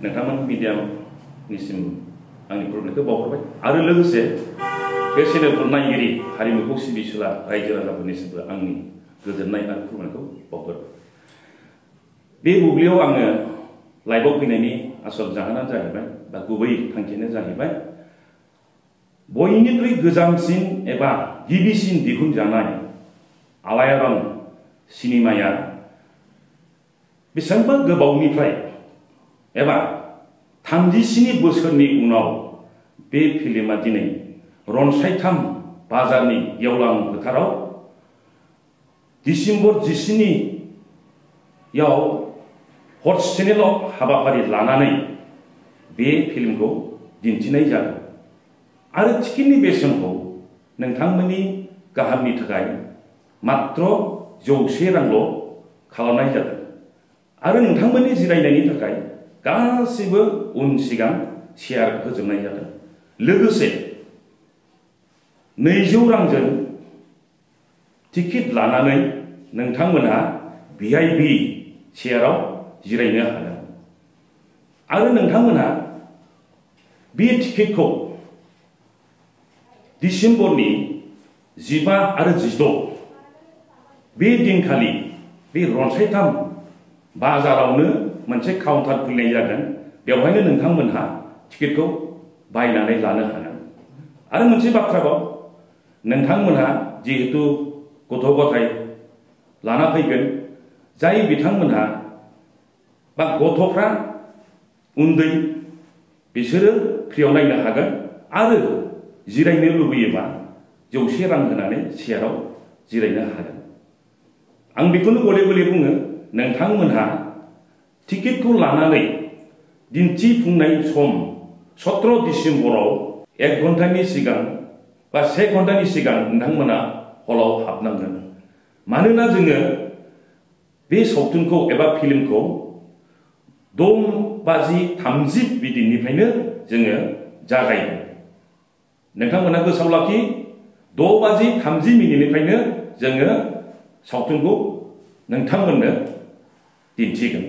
नोंथांमोन मिडियामनिसिम आंनि खुलुमनायखौ बावहरबाय आरो लोगोसे बे चेनेलखौ नायगिरि हारिमुखौ सिबिसुला रायजो राजाफोरनिसिमबो आंनि गोजोननाय आरो खुलुमनायखौ बावहरबाय। बे बुब्लियाव आङो लाइभआव फैनायनि आसल जाहोनानो जाहैबाय बा गुबै थांखियानो जाहैबाय बयनिख्रुइ गोजामसिन एबा गिबिसिन दिहुनजानाय आलायारन सिनेमाया बेसेबांबा गोबावनिफ्राय एबा 37 बोसोरनि उनाव बे फिल्मा दिनै रनसायथाम बाजारनि गेवलां फोथाराव डिसेम्बर 17 आव हरसेनिल' हाबाफारि लानानै बे फिल्मखौ दिन्थिनाय जादों आरो टिकेटनि बेसेनखौ नोंथांमोननि गाहामनि थाखाय मात्र 100 रांल' खालामनाय जादों आरो नोंथांमोननि जिरायनायनि थाखाय गासैबो उन सिगां चेयार होजोबनाय जादों। लोगोसे 200 रांजों टिकेट लानानै नोंथांमोनहा VIP चेयाराव जिरायनो हागोन आरो नोंथांमोनहा बे टिकेटखौ डिसेम्बरनि 15 आरो 16 बे दिनखालि बे रनसायथाम बाजारावनो मोनसे काउन्टार खुलिनाय जागोन। बेवहायनो नोंथांमोनहा टिकेटखौ बायनानै लानो हागोन आरो मोनसे बाथ्राबाव नोंथांमोनहा जिहेतु गथ' गथाय लाना फैगोन जाय बिथांमोनहा बा गथ'फ्रा उन्दै बिसोरो फ्रियाव नायनो हागोन आरो जिरायनो लुबैयोबा 100 रां होनानै चेयाराव जिरायनो हागोन। आं बेखौनो गले गले बुङो नोंथांमोनहा टिकेटखौ लानानै दिन्थिफुंनाय सम 17 डिसेम्बराव 1 घन्टानि सिगां बा 1 घन्टानि सिगां नोंथांमोना हलाव हाबनांगोन मानोना जोङो बे सावथुनखौ एबा फिल्मखौ 6:30 बिदिनिफ्रायनो जोङो जागायगोन। नोंथांमोना गोसोआव लाखि 6:30 जोङो सावथुनखौ नोंथांमोननो दिन्थिगोन।